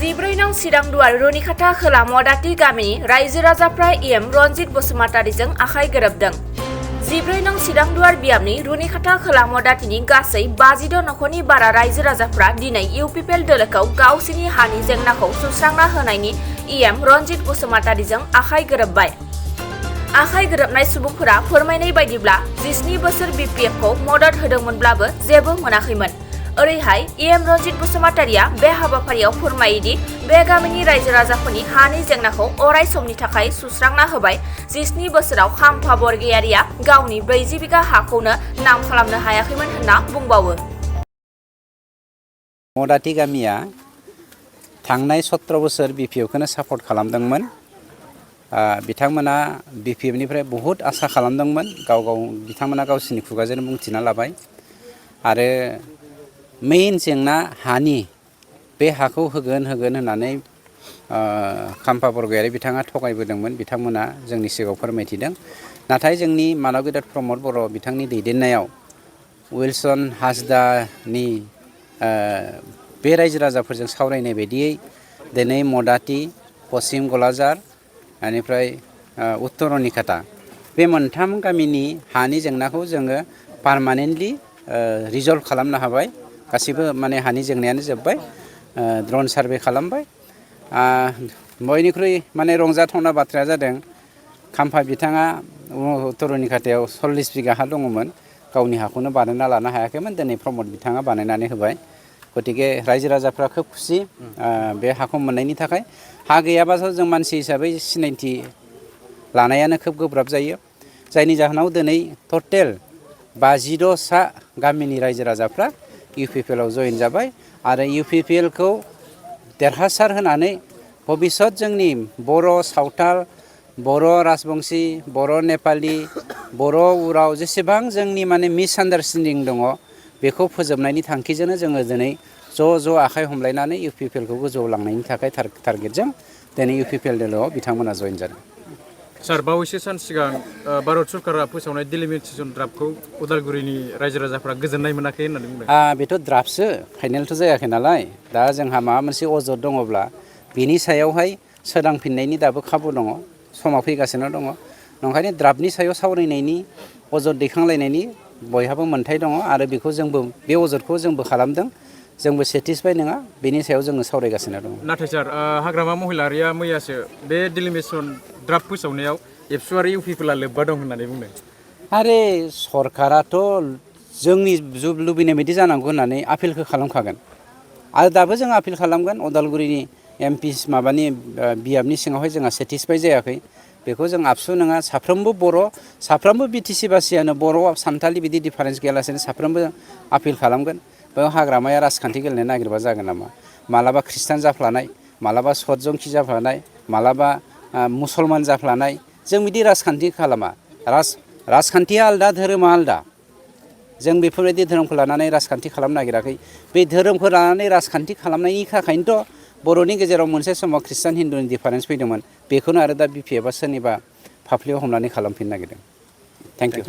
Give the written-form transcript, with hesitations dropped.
14 नं सिरांदुवार रुनिखाता खोला मदाति गामिनि रायजो राजाफ्रा एम रनजित बसुमतारीजों आखाइ गोरोबदों। 14 नं सिरांदुवार बियाबनि रुनिखाता खोला मदातिनि गासै 52 नखरनि बारा रायजो राजाफ्रा दिनै इउपिपिएल दोलोखौ गावसिनि हानि जेंनाखौ सुस्रांना होनायनि एम रनजित बसुमतारीजों आखाइ गोरोबबाय। आखाइ गोरोबनाय सुबुंफोरा फोरमायनाय बायदिब्ला 17 बोसोर बिपिएफखौ मदद होदोंमोनब्लाबो जेबो मोनाखैमोन। ओरैहाय एम रनजित बसुमतारीया बे हाबाफारियाव फोरमायोदि बे गामिनि रायजो राजाफोरनि हानि जेंनाखौ अराय समनि थाखाय सुस्रांना होबाय। 17 बोसोराव खाम्फा बरगयारिया गावनि 40 बिघा हाखौनो नाम खालामनो हायाखैमोन होनना बुंबावो। मदाति गामिया थांनाय 17 बोसोर बिपिएफखौनो सापर्ट खालामदोंमोन। बिथांमोना बिपिएफनिफ्राय बहुद आसा खालामदोंमोन। बिथांमोना गावसिनि खुगाजों बुंथिना लाबाय। आरो मेइन जेंना हानि बे हाखौ होगोन होननानै खाम्फा बरगयारि बिथाङा थगायबोदोंमोन। बिथांमोना जोंनि सिगाङाव फोरमायथिदों। नाथाय जोंनि मानव गेदेर प्रमद बर' बिथांनि दैदेननायाव उइलसन हासदानि बे रायजो राजाफोरजों सावरायनाय बायदियै दिनै मदाति, पश्चिम गलाजार, बेनिफ्राय उत्तर रुनिखाता बे मोनथाम गामिनि हानि जेंनाखौ जोङो पारमानेन्टलि रिजल्भ खालामनो हाबाय। गासिबो माने हानि जेंनायानो जोब्बाय। ड्रन सार्भे खालामबाय। बयनिख्रुइ माने रंजाथावना बाथ्राया जादों खाम्फा बिथाङा उत्तर रुनिखातायाव 40 बिघा हा दङमोन। गावनि हाखौनो बानायना लानो हायाखैमोन। दिनै प्रमद बिथाङा बानायनानै होबाय। गतिके रायजो राजाफ्रा खोब खुसि बे हाखौ मोननायनि थाखाय। हा गैयाबाथ' जों मानसि हिसाबै सिनायथि लानायानो खोब गोब्राब जायो। जायनि जाहोनाव दिनै टटेल 52 गामिनि रायजो राजाफ्रा इउपिपिएलआव जइन जाबाय। आरो इउपिपिएलखौ देरहासार होनानै भबिष्यत जोंनि बर' सावथाल, बर' राजबंशी, बर' नेपालि, बर' उराव जेसेबां जोंनि माने मिसआन्डारस्टेन्डिं दङ बेखौ फोजोबनायनि थांखिजोंनो जोङो दिनै ज' आखाइ हमलायनानै इउपिपिएलखौ गोजौआव लांनायनि थाखाय टारगेटजों दिनै इउपिपिएल दोलोआव बिथांमोना जइन जादों। सार, बावैसो सान सिगां भारत सरकारा फोसावनाय डिलिमिटेसन ड्राफ्टखौ उदालगुरिनि रायजो राजाफ्रा गोजोननाय मोनाखै होननानै बुंदों। बेथ' ड्राफ्टसो, फाइनेलथ' जायाखै नालाय। दा जोंहा माबा मोनसे अजद दङब्ला बिनि सायावहाय सोदांफिननायनि दाबो खाबु दङ। समा फैगासिनो दङ। ओंखायनो ड्राफ्टनि सायाव सावरायनायनि, अजद दैखांलायनायनि बयहाबो मोन्थाय दङ। आरो बेखौ जोंबो बे अजदखौ जोंबो खालामदों। जोंबो सेटिसफाइ नङा। बेनि सायाव जोङो सावरायगासिनो दङ। नाथाय सार, हाग्रामा महिलारिया मैयासो बे डिलिमिटेसन ड्राफ्ट फोसावनायाव एबसु आरो इउपिपिएलआ लोब्बा दं होननानै बुंदों। आरे सरकाराथ' जोंनि लुबैनाय बायदि जानांगौ होननानै आपिलखौ खालामखागोन। आरो दाबो जों आपिल खालामगोन। उदालगुरिनि एमपि माबानि बियाबनि सिङावहाय जोंहा सेटिसफाइ जायाखै। बेखौ जों आबसु नङा। साफ्रोमबो बर', साफ्रोमबो बिटिसि बासियानो बर' सानथालि बिदि डिफारेन्स गैयालासेनो साफ्रोमबो आपिल खालामगोन। बेयाव हाग्रामाया राजखान्थि गेलेनो नागिरबा जागोन नामा? मालाबा ख्रिस्टान जाफ्लानाय, मालाबा सतजंखि जाफ्लानाय, मालाबा मुसलमान जाफ्लानाय। जों बिदि राजखान्थि खालामा। राजखान्थिया आलदा, धोरोमा आलदा। जों बेफोरबायदि धोरोमखौ लानानै राजखान्थि खालामनो नागिराखै। बे धोरोमखौ लानानै राजखान्थि खालामनायनि थाखायनोथ' बर'नि गेजेराव मोनसे समाव ख्रिस्टान हिन्दुनि डिफारेन्स फैदोंमोन। बेखौनो आरो दा बिपिएफआ सोरनिबा फाफ्लियाव हमनानै खालामफिननो नागिरदों। Thank you.